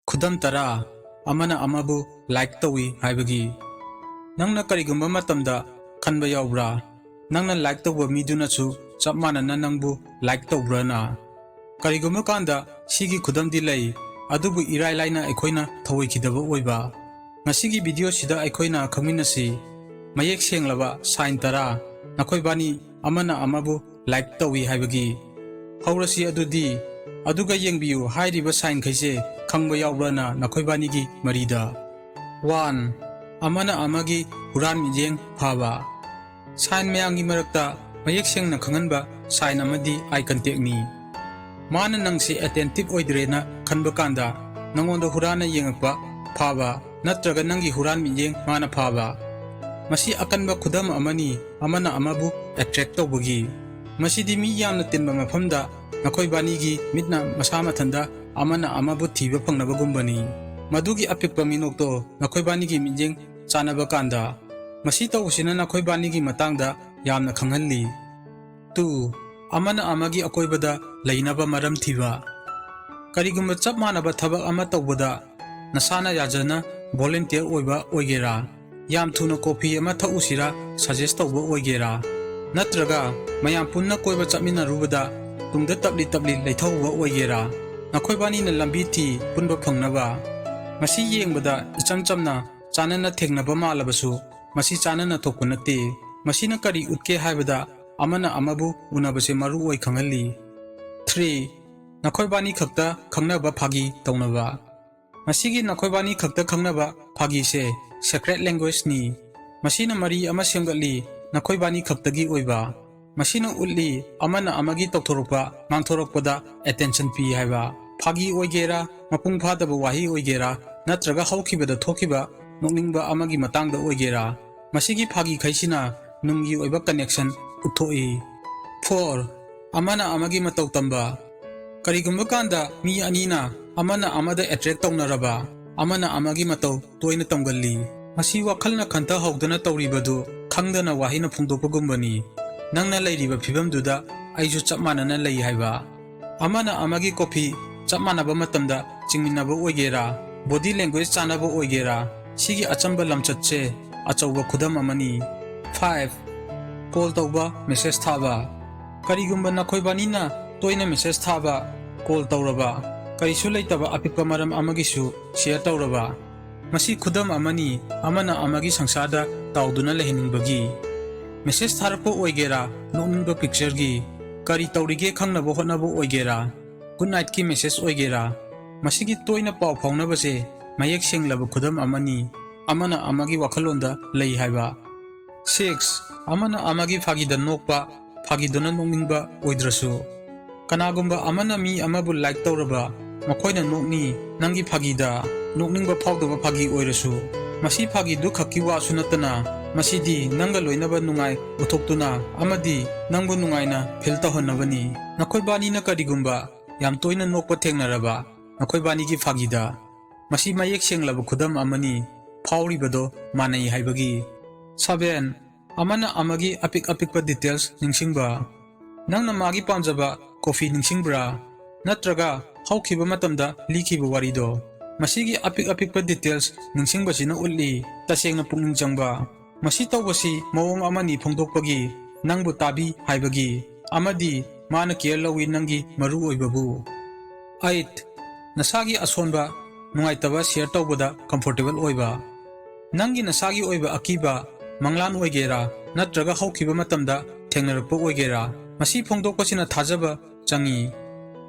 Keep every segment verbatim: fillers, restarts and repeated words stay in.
ꯈꯨꯗꯝ ꯇꯔꯥ, ꯑꯃꯅ ꯑꯃꯕꯨ like ꯇꯧꯏ ꯍꯥꯏꯕꯒꯤ꯫ ꯅꯪꯅ ꯀꯔꯤꯒꯨꯝꯕ ꯃꯇꯝꯗ ꯈꯟꯕ ꯌꯥꯎꯕ꯭ꯔꯥ? ꯅꯪꯅ like ꯇꯧꯕ ꯃꯤꯗꯨꯅꯁꯨ ꯆꯞ ꯃꯥꯟꯅꯅ ꯅꯪꯕꯨ like ꯇꯧꯕ꯭ꯔꯥꯅ? ꯀꯔꯤꯒꯨꯝꯕ ꯀꯥꯟꯗ ꯁꯤꯒꯤ ꯈꯨꯗꯝꯗꯤ ꯂꯩ, ꯑꯗꯨꯕꯨ ꯏꯔꯥꯏ ꯂꯥꯏꯅ ꯑꯩꯈꯣꯏꯅ ꯊꯧꯑꯣꯏꯈꯤꯗꯕ ꯑꯣꯏꯕ꯫ ꯉꯁꯤꯒꯤ video ꯁꯤꯗ ꯑꯩꯈꯣꯏꯅ ꯈꯪꯃꯤꯟꯅꯁꯤ꯫ ꯃꯌꯦꯛ ꯁꯦꯡꯂꯕ sign ꯇꯔꯥ, ꯅꯈꯣꯏꯕꯥꯅꯤ ꯑꯃꯅ ꯑꯃꯕꯨ like ꯇꯧꯏ ꯍꯥꯏꯕꯒꯤ꯫ ꯍꯧꯔꯁꯤ ꯑꯗꯨꯗꯤ꯫ ꯑꯗꯨꯒ ꯌꯦꯡꯕꯤꯌꯨ, ꯍꯥꯏꯔꯤꯕ sign ꯈꯩꯁꯦ ꯈꯪꯕ ꯌꯥꯎꯕ꯭ꯔꯅ ꯅꯈꯣꯏꯕꯥꯅꯤꯒꯤ ꯃꯔꯤꯗ? One, ꯑꯃꯅ ꯑꯃꯒꯤ ꯍꯨꯔꯥꯟ ꯃꯤꯠꯌꯦꯡ ꯐꯥꯕ꯫ Sign ꯃꯌꯥꯝꯒꯤ ꯃꯔꯛꯇ ꯃꯌꯦꯛ ꯁꯦꯡꯅ ꯈꯪꯍꯟꯕ sign ꯑꯃꯗꯤ eye contact ꯅꯤ꯫ ꯃꯥꯅ ꯅꯪꯁꯦ attentive ꯑꯣꯏꯗ꯭ꯔꯦꯅ ꯈꯟꯕ ꯀꯥꯟꯗ ꯅꯪꯉꯣꯟꯗ ꯍꯨꯔꯥꯟꯅ ꯌꯦꯡꯉꯛꯄ ꯐꯥꯕ, ꯅꯠꯇ꯭ꯔꯒ ꯅꯪꯒꯤ ꯍꯨꯔꯥꯟ ꯃꯤꯠꯌꯦꯡ ꯃꯥꯅ ꯐꯥꯕ꯫ ꯃꯁꯤ ꯑꯀꯟꯕ ꯈꯨꯗꯝ ꯑꯃꯅꯤ, ꯑꯃꯅ ꯑꯃꯕꯨ attract ꯇꯧꯕꯒꯤ꯫ ꯃꯁꯤꯗꯤ ꯃꯤ ꯌꯥꯝꯅ ꯇꯤꯟꯕ ꯃꯐꯝꯗ ꯅꯈꯣꯏꯕꯥꯅꯤꯒꯤ ꯃꯤꯠꯅ ꯃꯁꯥ ꯃꯊꯟꯇ ꯑꯃꯅ ꯑꯃꯕꯨ ꯊꯤꯕ ꯐꯪꯅꯕꯒꯨꯝꯕꯅꯤ꯫ ꯃꯗꯨꯒꯤ ꯑꯄꯤꯛꯄ ꯃꯤꯅꯣꯛꯇꯣ ꯅꯈꯣꯏꯕꯥꯅꯤꯒꯤ ꯃꯤꯠꯌꯦꯡ ꯆꯥꯟꯅꯕ ꯀꯥꯟꯗ꯫ ꯃꯁꯤ ꯇꯧꯕꯁꯤꯅ ꯅꯈꯣꯏꯕꯥꯅꯤꯒꯤ ꯃꯇꯥꯡꯗ ꯌꯥꯝꯅ ꯈꯪꯍꯜꯂꯤ꯫ Two, ꯑꯃꯅ ꯑꯃꯒꯤ ꯑꯀꯣꯏꯕꯗ ꯂꯩꯅꯕ ꯃꯔꯝ ꯊꯤꯕ꯫ ꯀꯔꯤꯒꯨꯝꯕ ꯆꯞ ꯃꯥꯟꯅꯕ ꯊꯕꯛ ꯑꯃ ꯇꯧꯕꯗ ꯅꯁꯥꯅ ꯌꯥꯖꯅ volunteer ꯑꯣꯏꯕ ꯑꯣꯏꯒꯦꯔꯥ, ꯌꯥꯝ ꯊꯨꯅ coffee ꯑꯃ ꯊꯛꯎꯁꯤꯔꯥ suggest ꯇꯧꯕ ꯑꯣꯏꯒꯦꯔꯥ, ꯅꯠꯇ꯭ꯔꯒ ꯃꯌꯥꯝ ꯄꯨꯟꯅ ꯀꯣꯏꯕ ꯆꯠꯃꯤꯟꯅꯔꯨꯕꯗ ꯇꯨꯡꯗ ꯇꯞꯂꯤ ꯇꯞꯂꯤ ꯂꯩꯊꯧꯕ ꯑꯣꯏꯒꯦꯔꯥ, ꯅꯈꯣꯏꯕꯥꯅꯤꯅ ꯂꯝꯕꯤ ꯊꯤ ꯄꯨꯟꯕ ꯐꯪꯅꯕ꯫ ꯃꯁꯤ ꯌꯦꯡꯕꯗ ꯏꯆꯝ ꯆꯝꯅ ꯆꯥꯅꯅ ꯊꯦꯡꯅꯕ ꯃꯥꯜꯂꯕꯁꯨ, ꯃꯁꯤ ꯆꯥꯅꯅ ꯊꯣꯛꯄ ꯅꯠꯇꯦ꯫ ꯃꯁꯤꯅ ꯀꯔꯤ ꯎꯠꯀꯦ ꯍꯥꯏꯕꯗ, ꯑꯃꯅ ꯑꯃꯕꯨ ꯎꯅꯕꯁꯦ ꯃꯔꯨ ꯑꯣꯏ ꯈꯪꯍꯜꯂꯤ꯫ Three, ꯅꯈꯣꯏꯕꯥꯅꯤ ꯈꯛꯇ ꯈꯪꯅꯕ ꯐꯥꯒꯤ ꯇꯧꯅꯕ꯫ ꯃꯁꯤꯒꯤ ꯅꯈꯣꯏꯕꯥꯅꯤ ꯈꯛꯇ ꯈꯪꯅꯕ ꯐꯥꯒꯤꯁꯦ secret language ꯅꯤ꯫ ꯃꯁꯤꯅ ꯃꯔꯤ ꯑꯃ ꯁꯦꯝꯒꯠꯂꯤ, ꯅꯈꯣꯏꯕꯥꯅꯤ ꯈꯛꯇꯒꯤ ꯑꯣꯏꯕ꯫ ꯃꯁꯤꯅ ꯎꯠꯂꯤ ꯑꯃꯅ ꯑꯃꯒꯤ ꯇꯧꯊꯣꯔꯛꯄ, ꯉꯥꯡꯊꯣꯔꯛꯄꯗ attention ꯄꯤ ꯍꯥꯏꯕ꯫ ꯐꯥꯒꯤ ꯑꯣꯏꯒꯦꯔꯥ, ꯃꯄꯨꯡ ꯐꯥꯗꯕ ꯋꯥꯍꯩ ꯑꯣꯏꯒꯦꯔꯥ, ꯅꯠꯇ꯭ꯔꯒ ꯍꯧꯈꯤꯕꯗ ꯊꯣꯛꯈꯤꯕ ꯅꯣꯛꯅꯤꯡꯕ ꯑꯃꯒꯤ ꯃꯇꯥꯡꯗ ꯑꯣꯏꯒꯦꯔꯥ, ꯃꯁꯤꯒꯤ ꯐꯥꯒꯤꯈꯩꯁꯤꯅ ꯅꯨꯡꯒꯤ ꯑꯣꯏꯕ connection ꯎꯠꯊꯣꯛꯏ꯫ Four, ꯑꯃꯅ ꯑꯃꯒꯤ ꯃꯇꯧ ꯇꯝꯕ꯫ ꯀꯔꯤꯒꯨꯝꯕ ꯀꯥꯟꯗ ꯃꯤ ꯑꯅꯤꯅ ꯑꯃꯅ ꯑꯃꯗ attract ꯇꯧꯅꯔꯕ, ꯑꯃꯅ ꯑꯃꯒꯤ ꯃꯇꯧ ꯇꯣꯏꯅ ꯇꯝꯒꯜꯂꯤ꯫ ꯃꯁꯤ ꯋꯥꯈꯜꯅ ꯈꯟꯊꯍꯧꯗꯅ ꯇꯧꯔꯤꯕꯗꯨ ꯈꯪꯗꯅ ꯋꯥꯍꯩꯅ ꯐꯣꯡꯗꯣꯛꯄꯒꯨꯝꯕꯅꯤ꯫ ꯅꯪꯅ ꯂꯩꯔꯤꯕ ꯐꯤꯕꯝꯗꯨꯗ ꯑꯩꯁꯨ ꯆꯞ ꯃꯥꯟꯅꯅ ꯂꯩ ꯍꯥꯏꯕ꯫ ꯑꯃꯅ ꯑꯃꯒꯤ coffee ꯆꯞ ꯃꯥꯟꯅꯕ ꯃꯇꯝꯗ ꯆꯤꯡꯃꯤꯟꯅꯕ ꯑꯣꯏꯒꯦꯔꯥ, body language ꯆꯥꯟꯅꯕ ꯑꯣꯏꯒꯦꯔꯥ, ꯁꯤꯒꯤ ꯑꯆꯝꯕ ꯂꯝꯆꯠꯁꯦ ꯑꯆꯧꯕ ꯈꯨꯗꯝ ꯑꯃꯅꯤ꯫ Five, call ꯇꯧꯕ, message ꯊꯥꯕ꯫ ꯀꯔꯤꯒꯨꯝꯕ ꯅꯈꯣꯏꯕꯥꯅꯤꯅ ꯇꯣꯏꯅ message ꯊꯥꯕ, call ꯇꯧꯔꯕ, ꯀꯔꯤꯁꯨ ꯂꯩꯇꯕ ꯑꯄꯤꯛꯄ ꯃꯔꯝ ꯑꯃꯒꯤꯁꯨ share ꯇꯧꯔꯕ, ꯃꯁꯤ ꯈꯨꯗꯝ ꯑꯃꯅꯤ, ꯑꯃꯅ ꯑꯃꯒꯤ ꯁꯪꯁꯥꯔꯗ ꯇꯥꯎꯗꯨꯅ ꯂꯩꯍꯟꯅꯤꯡꯕꯒꯤ꯫ Message ꯊꯥꯔꯛꯄ ꯑꯣꯏꯒꯦꯔꯥ, ꯅꯣꯛꯅꯤꯡꯕ pictureꯒꯤ, ꯀꯔꯤ ꯇꯧꯔꯤꯒꯦ ꯈꯪꯅꯕ ꯍꯣꯠꯅꯕ ꯑꯣꯏꯒꯦꯔꯥ, good nightꯀꯤ message ꯑꯣꯏꯒꯦꯔꯥ, ꯃꯁꯤꯒꯤ ꯇꯣꯏꯅ ꯄꯥꯎ ꯐꯥꯎꯅꯕꯁꯦ ꯃꯌꯦꯛ ꯁꯦꯡꯂꯕ ꯈꯨꯗꯝ ꯑꯃꯅꯤ, ꯑꯃꯅ ꯑꯃꯒꯤ ꯋꯥꯈꯜꯂꯣꯟꯗ ꯂꯩ ꯍꯥꯏꯕ꯫ Six, ꯑꯃꯅ ꯑꯃꯒꯤ ꯐꯥꯒꯤꯗ ꯅꯣꯛꯄ, ꯐꯥꯒꯤꯗꯨꯅ ꯅꯣꯛꯅꯤꯡꯕ ꯑꯣꯏꯗ꯭ꯔꯁꯨ꯫ ꯀꯅꯥꯒꯨꯝꯕ ꯑꯃꯅ ꯃꯤ ꯑꯃꯕꯨ like ꯇꯧꯔꯕ, ꯃꯈꯣꯏꯅ ꯅꯣꯛꯅꯤ, ꯅꯪꯒꯤ ꯐꯥꯒꯤꯗ ꯅꯣꯛꯅꯤꯡꯕ ꯐꯥꯎꯗꯕ ꯐꯥꯒꯤ ꯑꯣꯏꯔꯁꯨ꯫ ꯃꯁꯤ ꯐꯥꯒꯤꯗꯨ ꯈꯛꯀꯤ ꯋꯥꯁꯨ ꯅꯠꯇꯅ, ꯃꯁꯤꯗꯤ ꯅꯪꯒ ꯂꯣꯏꯅꯕ ꯅꯨꯡꯉꯥꯏ ꯎꯠꯊꯣꯛꯇꯨꯅ ꯑꯃꯗꯤ ꯅꯪꯕꯨ ꯅꯨꯡꯉꯥꯏꯅ feel ꯇꯧꯍꯟꯅꯕꯅꯤ꯫ ꯅꯈꯣꯏꯕꯥꯅꯤꯅ ꯀꯔꯤꯒꯨꯝꯕ ꯌꯥꯝ ꯇꯣꯏꯅ ꯅꯣꯛꯄ ꯊꯦꯡꯅꯔꯕ, ꯅꯈꯣꯏꯕꯥꯅꯤꯒꯤ ꯐꯥꯒꯤꯗ꯫ ꯃꯁꯤ ꯃꯌꯦꯛ ꯁꯦꯡꯂꯕ ꯈꯨꯗꯝ ꯑꯃꯅꯤ, ꯐꯥꯎꯔꯤꯕꯗꯣ ꯃꯥꯟꯅꯩ ꯍꯥꯏꯕꯒꯤ꯫ Seven, ꯑꯃꯅ ꯑꯃꯒꯤ ꯑꯄꯤꯛ ꯑꯄꯤꯛꯄ details ꯅꯤꯡꯁꯤꯡꯕ꯫ ꯅꯪꯅ ꯃꯥꯒꯤ ꯄꯥꯝꯖꯕ coffee ꯅꯤꯡꯁꯤꯡꯕ꯭ꯔꯥ? ꯅꯠꯇ꯭ꯔꯒ ꯍꯧꯈꯤꯕ ꯃꯇꯝꯗ ꯂꯤꯈꯤꯕ ꯋꯥꯔꯤꯗꯣ? ꯃꯁꯤꯒꯤ ꯑꯄꯤꯛ ꯑꯄꯤꯛꯄ details ꯅꯤꯡꯁꯤꯡꯕꯁꯤꯅ ꯎꯠꯂꯤ ꯇꯁꯦꯡꯅ ꯄꯨꯛꯅꯤꯡ ꯆꯪꯕ꯫ ꯃꯁꯤ ꯇꯧꯕꯁꯤ ꯃꯑꯣꯡ ꯑꯃꯅꯤ ꯐꯣꯡꯗꯣꯛꯄꯒꯤ, ꯅꯪꯕꯨ ꯇꯥꯕꯤ ꯍꯥꯏꯕꯒꯤ, ꯑꯃꯗꯤ ꯃꯥꯅ care ꯂꯧꯏ ꯅꯪꯒꯤ ꯃꯔꯨ ꯑꯣꯏꯕꯕꯨ꯫ Eight, ꯅꯁꯥꯒꯤ ꯑꯁꯣꯟꯕ, ꯅꯨꯡꯉꯥꯏꯇꯕ share ꯇꯧꯕꯗ comfortable ꯑꯣꯏꯕ꯫ ꯅꯪꯒꯤ ꯅꯁꯥꯒꯤ ꯑꯣꯏꯕ ꯑꯀꯤꯕ, ꯃꯪꯂꯥꯟ ꯑꯣꯏꯒꯦꯔꯥ, ꯅꯠꯇ꯭ꯔꯒ ꯍꯧꯈꯤꯕ ꯃꯇꯝꯗ ꯊꯦꯡꯅꯔꯛꯄ ꯑꯣꯏꯒꯦꯔꯥ, ꯃꯁꯤ ꯐꯣꯡꯗꯣꯛꯄꯁꯤꯅ ꯊꯥꯖꯕ ꯆꯪꯏ꯫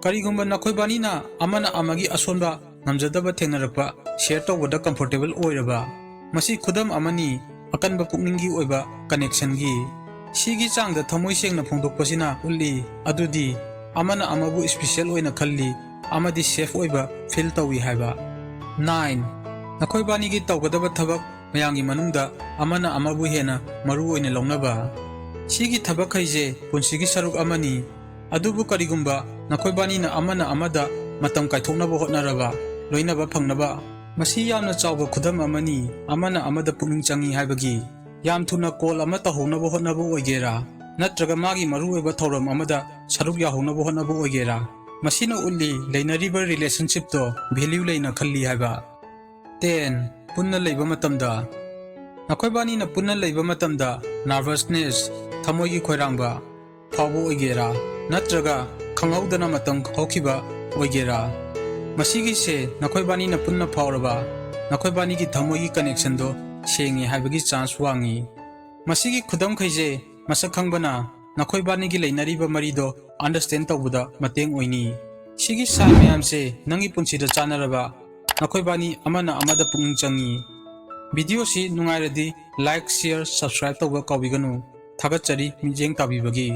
ꯀꯔꯤꯒꯨꯝꯕ ꯅꯈꯣꯏꯕꯥꯅꯤꯅ ꯑꯃꯅ ꯑꯃꯒꯤ ꯑꯁꯣꯟꯕ, ꯉꯝꯖꯗꯕ ꯊꯦꯡꯅꯔꯛꯄ share ꯇꯧꯕꯗ comfortable ꯑꯣꯏꯔꯕ, ꯃꯁꯤ ꯈꯨꯗꯝ ꯑꯃꯅꯤ ꯑꯀꯟꯕ ꯄꯨꯛꯅꯤꯡꯒꯤ ꯑꯣꯏꯕ connectionꯒꯤ꯫ ꯁꯤꯒꯤ ꯆꯥꯡꯗ ꯊꯃꯣꯏ ꯁꯦꯡꯅ ꯐꯣꯡꯗꯣꯛꯄꯁꯤꯅ ꯎꯠꯂꯤ ꯑꯗꯨꯗꯤ ꯑꯃꯅ ꯑꯃꯕꯨ special ꯑꯣꯏꯅ ꯈꯜꯂꯤ ꯑꯃꯗꯤ safe ꯑꯣꯏꯕ feel ꯇꯧꯏ ꯍꯥꯏꯕ꯫ Nine, ꯅꯈꯣꯏꯕꯥꯅꯤꯒꯤ ꯇꯧꯒꯗꯕ ꯊꯕꯛ ꯃꯌꯥꯝꯒꯤ ꯃꯅꯨꯡꯗ ꯑꯃꯅ ꯑꯃꯕꯨ ꯍꯦꯟꯅ ꯃꯔꯨ ꯑꯣꯏꯅ ꯂꯧꯅꯕ꯫ ꯁꯤꯒꯤ ꯊꯕꯛꯈꯩꯁꯦ ꯄꯨꯟꯁꯤꯒꯤ ꯁꯔꯨꯛ ꯑꯃꯅꯤ꯫ ꯑꯗꯨꯕꯨ ꯀꯔꯤꯒꯨꯝꯕ ꯅꯈꯣꯏꯕꯥꯅꯤꯅ ꯑꯃꯅ ꯑꯃꯗ ꯃꯇꯝ ꯀꯥꯏꯊꯣꯛꯅꯕ ꯍꯣꯠꯅꯔꯕ, ꯂꯣꯏꯅꯕ ꯐꯪꯅꯕ, ꯃꯁꯤ ꯌꯥꯝꯅ ꯆꯥꯎꯕ ꯈꯨꯗꯝ ꯑꯃꯅꯤ, ꯑꯃꯅ ꯑꯃꯗ ꯄꯨꯛꯅꯤꯡ ꯆꯪꯏ ꯍꯥꯏꯕꯒꯤ꯫ ꯌꯥꯝ ꯊꯨꯅ call ꯑꯃ ꯇꯧꯍꯧꯅꯕ ꯍꯣꯠꯅꯕ ꯑꯣꯏꯒꯦꯔꯥ, ꯅꯠꯇ꯭ꯔꯒ ꯃꯥꯒꯤ ꯃꯔꯨꯑꯣꯏꯕ ꯊꯧꯔꯝ ꯑꯃꯗ ꯁꯔꯨꯛ ꯌꯥꯍꯧꯅꯕ ꯍꯣꯠꯅꯕ ꯑꯣꯏꯒꯦꯔꯥ, ꯃꯁꯤꯅ ꯎꯠꯂꯤ ꯂꯩꯅꯔꯤꯕ relationship ꯇꯣ value ꯂꯩꯅ ꯈꯜꯂꯤ ꯍꯥꯏꯕ꯫ Ten, ꯄꯨꯟꯅ ꯂꯩꯕ ꯃꯇꯝꯗ꯫ ꯅꯈꯣꯏꯕꯥꯅꯤꯅ ꯄꯨꯟꯅ ꯂꯩꯕ ꯃꯇꯝꯗ nervousness, ꯊꯃꯣꯏꯒꯤ ꯈꯣꯏꯔꯥꯡꯕ, ꯐꯥꯎꯕ ꯑꯣꯏꯒꯦꯔꯥ, ꯅꯠꯇ꯭ꯔꯒ ꯈꯪꯍꯧꯗꯅ ꯃꯇꯝ ꯍꯧꯈꯤꯕ ꯑꯣꯏꯒꯦꯔꯥ, ꯃꯁꯤꯒꯤꯁꯦ ꯅꯈꯣꯏꯕꯥꯅꯤꯅ ꯄꯨꯟꯅ ꯐꯥꯎꯔꯕ ꯅꯈꯣꯏꯕꯥꯅꯤꯒꯤ ꯊꯃꯣꯏꯒꯤ connection ꯗꯣ ꯁꯦꯡꯉꯤ ꯍꯥꯏꯕꯒꯤ chance ꯋꯥꯡꯉꯤ꯫ ꯃꯁꯤꯒꯤ ꯈꯨꯗꯝꯈꯩꯁꯦ ꯃꯁꯛ ꯈꯪꯕꯅ ꯅꯈꯣꯏꯕꯥꯅꯤꯒꯤ ꯂꯩꯅꯔꯤꯕ ꯃꯔꯤꯗꯣ understand ꯇꯧꯕꯗ ꯃꯇꯦꯡ ꯑꯣꯏꯅꯤ꯫ ꯁꯤꯒꯤ sign ꯃꯌꯥꯝꯁꯦ ꯅꯪꯒꯤ ꯄꯨꯟꯁꯤꯗ ꯆꯥꯟꯅꯔꯕ ꯅꯈꯣꯏꯕꯥꯅꯤ ꯑꯃꯅ ꯑꯃꯗ ꯄꯨꯛꯅꯤꯡ ꯆꯪꯉꯤ꯫ Video ꯁꯤ ꯅꯨꯡꯉꯥꯏꯔꯗꯤ like, share, subscribe ꯇꯧꯕ ꯀꯥꯎꯕꯤꯒꯅꯨ꯫ ꯊꯥꯒꯠꯆꯔꯤ ꯃꯤꯠꯌꯦꯡ ꯇꯥꯕꯤꯕꯒꯤ꯫